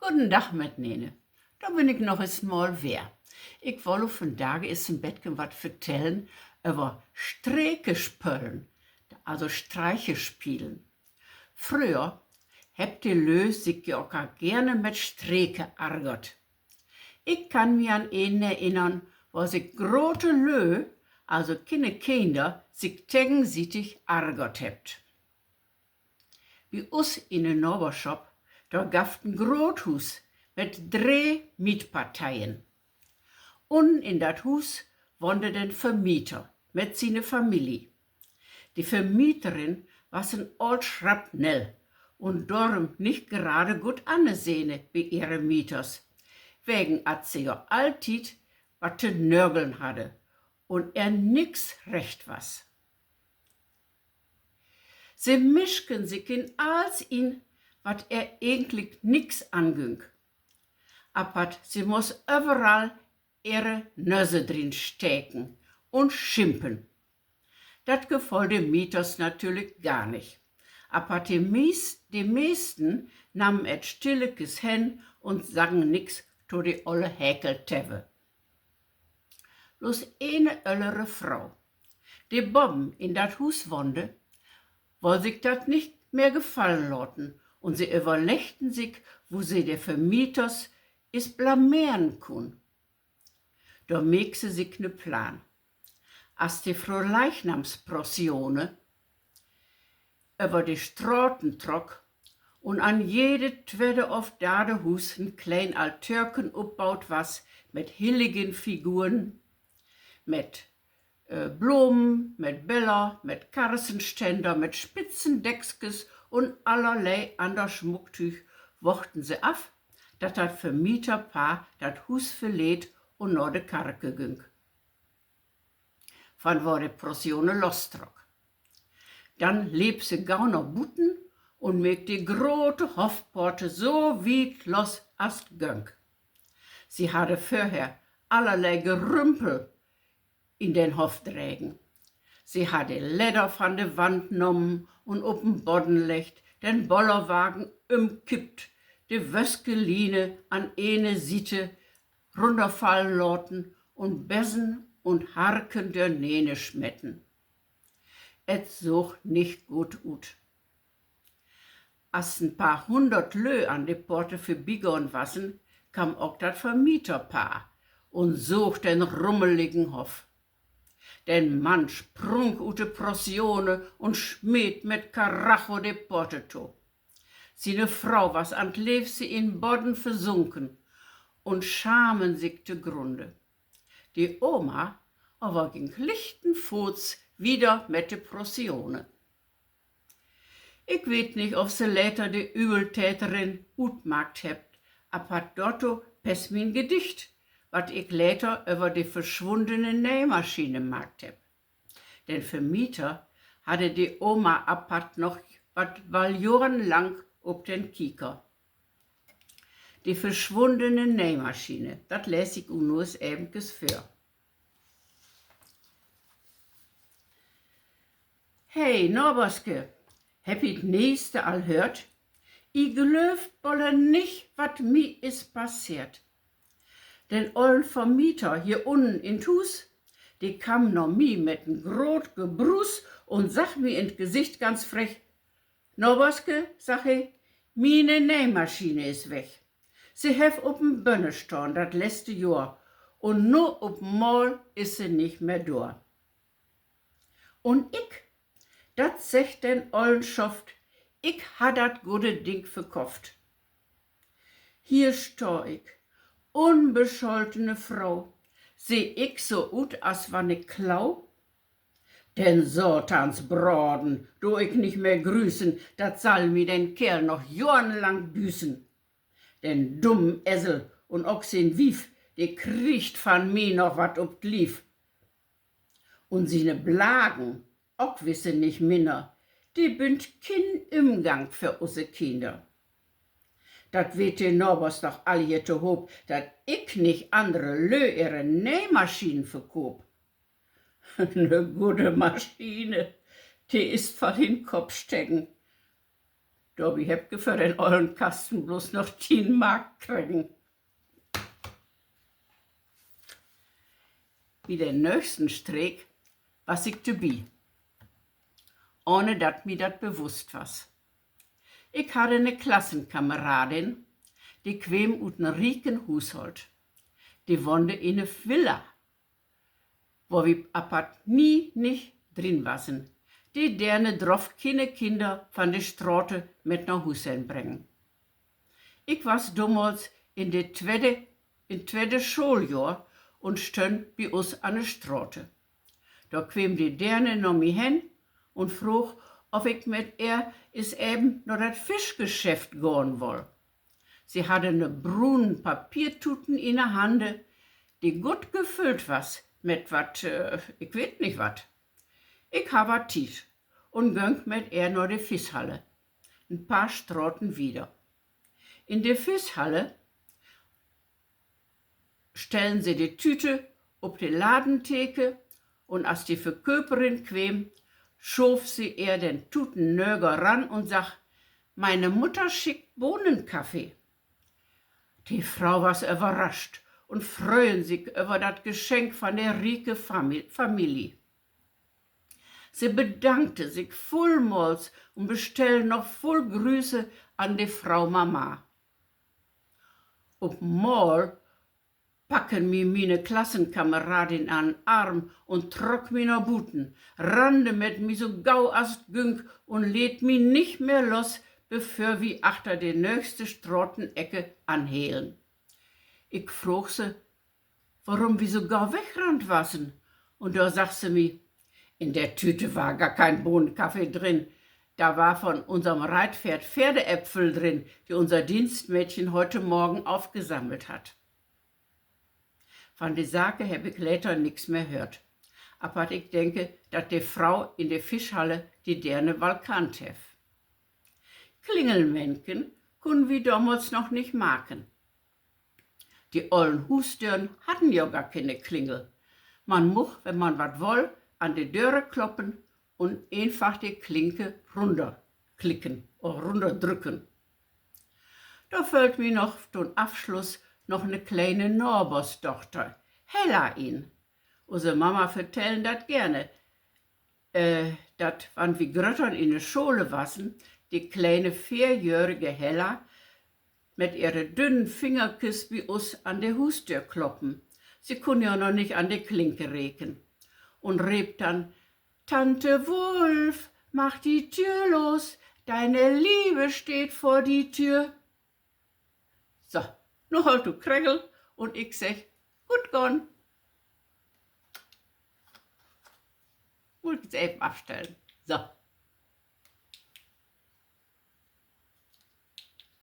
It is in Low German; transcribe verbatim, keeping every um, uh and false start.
Goden Dag metnene. Dor bün ik noch eens mal weer. Ik woll jo vandage eens en betken wat vertellen över Streke spöllen, also Streiche spielen. Fröher hebbt de Lö sik ja ok al gerne met Streke argert. Ik kann mi an een erinnern, wo sik grote Lö, also kiene Kinner, sik teggensietig argert hebbt. Bi us in de Naberschop, dor gaff 't en groot Huus mit dree Mietparteien. Unnen in dat Huus wahnde den Vermieter mit siene Familie. De Vermieterin was en olt Schrapnell un dorüm nich gerade goot annesehne bi ehre Mieters, wegen at se jo alltied wat to nörgeln hadde un ehr nix recht was. Se mischken sik in alls in, wat ehr egentlik nix angüng. Apatt se muss överall ehre Nösse drin steken un schimpen. Dat gefoll de Mieters natürlich gar nich. Apatt de mies-, de meesten nahmen et stillekes hen un saggen nix to de olle Hekeltevve. Bloots ene öllere Fro, de boven in dat Huus wahnde, woll sik dat nich mehr gefallen laten, un se överleggten sik, wo se de Vermieters es blameren kunn. Dor meek se sik 'ne Plaan. As de Froleichnamsprozessione över de Straten trock un an jede twedde of darde Huus en kleen Altörken opbaut was mit Hilligenfiguren, mit, äh, Blomen, mit Beller, mit Karsenständer, mit Spitzendeckskes un allerlei anner Smucktüüg, wochten se af, dat dat Vermieterpaar dat Huus verleet un na de Karke güng, van wor de Prozessione lostrock. Dann leep se gau na buten un meek de grote Hoffporte so wiet los as 't göng. Se hadde vörher allerlei Gerümpel in den Hoff dregen. Se harr de Ledder van de Wand nahmen un op en Bodden leggt, den Bollerwagen ümkippt, de Wöskeliene an ene Siete runnerfallen laten un Bessen un Harken dörnene smetten. Et soog nich goot ut. As en paar hunnert Lö an de Porte vörbigahn wassen, kamm ok dat Vermieterpaar un soog den rummeligen Hoff. Den Mann sprung ut de Prozessione un smeet mit Karacho de Porte to. Siene Fro was an't leevste in Bodden versunken un schamen sik to Grunde. De Oma aver güng lichten Foots wieder mit de Prozessione. Ik weet nich, of se later de Übeltäterin utmaakt hebbt, apatt dorto passt mien Gedicht, wat ik later över de verschwundene Neimaschine maakt hebb. Den Vermieter hadde de Oma apatt noch wat, wall johrenlang op den Kieker. De verschwundene Neimaschine, dat lees ik nu es evenkes vör. He, Naberske, hebb ji 't Neeste al höört? Ji glöövt bolle nich, wat mi is passeert. Den ollen Vermieter hier unnen in't Huus, de kamm na mi mit en groot Gebruus un sagg mi in't Gesicht ganz frech: Naberske, sagg he, miene Neimaschine is weg. Se heff op en Bönne stahn dat letzte Johr, un nu op mal is se nich mehr dor. Un ik, dat seggt den ollen Schoft, ik harr dat gode Ding verkofft. Hier stah ik, unbescholtene Fro, seh ik so ut as wann ik klau? Den Satansbraden do ik nich mehr grüßen, dat sall mi den Keerl noch johrenlang büßen. Den dummen Esel un ok sien Wief, de kriegt van mi noch wat op 't Lief. Un siene Blagen, ok wisse nich minner, de bünt kien Ümgang för use Kinner. Dat weet de Nabers doch all hier tohoop, dat ik nich annere Lö ehre Neimaschinen verkoop. 'Ne gode Maschine, de is vall in Kopp steken. Dorbi hebb ik för den ollen Kasten blots noch tien Mark kregen. Bi den nöögsten Streek was ik dorbi, ahne dat mi dat bewusst was. Ik harr 'ne Klassenkameradin, de kweem ut en rieken Huusholt. De wahnde in 'ne Villa, wor wi apart nie nich drin wassen. De Deerne droff kiene Kinner van de Strate met na Huus hen brengen. Ik was domals in de twede, in twede Schooljohr un stönn bi us an de Strate. Dor kweem de Deerne na mi hen un froog, of ik met ehr is even na dat Fischgeschäft gahn woll. Se hadde 'ne brunen Papiertuten in de Hande, de guot gefüllt was met wat, äh, ik weet nich wat. Ik harr wat Tiet un göng met ehr na de Fischhalle, en paar Straten wieder. In de Fischhalle stellen se de Tüte op de Ladentheke, un as de Verköperin kweem, schoof se ehr den Tuten nöger ran un sagg: Meine Mutter schickt Bohnenkaffee. De Frau was överrascht un fröhen sik över dat Geschenk van de rieke Fami-, Familie. Se bedankte sik vullmals un bestellen noch vull Grüße an de Frau Mama. Op mal packen mi miene Klassenkameradin an'n Arm un trock mi na buten, rannde met mi so gau as 't güng un leet mi nich mehr los, bevör wi achter de nöögste Stratenecke anhelen. Ik froog se, worüm wi so gau wegrannt wassen, un dor sagg se mi: In der Tüte war gar kein Bohnenkaffee drin. Da war von unserem Reitpferd Pferdeäpfel drin, die unser Dienstmädchen heute Morgen aufgesammelt hat. Van de Sake hebb ik later nix mehr höört, apatt ik denke, dat de Frau in de Fischhalle de Deerne wall kannt heff. Klingelmännken kunnen wi domals noch nich maken. De ollen Huusdören hadden ja gar kene Klingel. Man much, wenn man wat woll, an de Döre kloppen un eenfach de Klinke runnerklicken oder runnerdrücken. Dor föllt mi noch to'n Afsluss noch 'ne kleine Nabersdochter, Hella, in. Use Mama vertellen dat gerne, äh, dat, wann wi Gröttern in de Schole wassen, de kleine veerjöhrige Hella met ehre dünnen Fingerkes bi us an de Huusdöör kloppen. Se kunn ja noch nich an de Klinke reken. Un reep dann: Tante Wulf, mach die Tür los, deine Liebe steht vor die Tür. So, nu holt du kregel un ik segg: Guot gahn. Mutt ik jetzt even afstellen. So.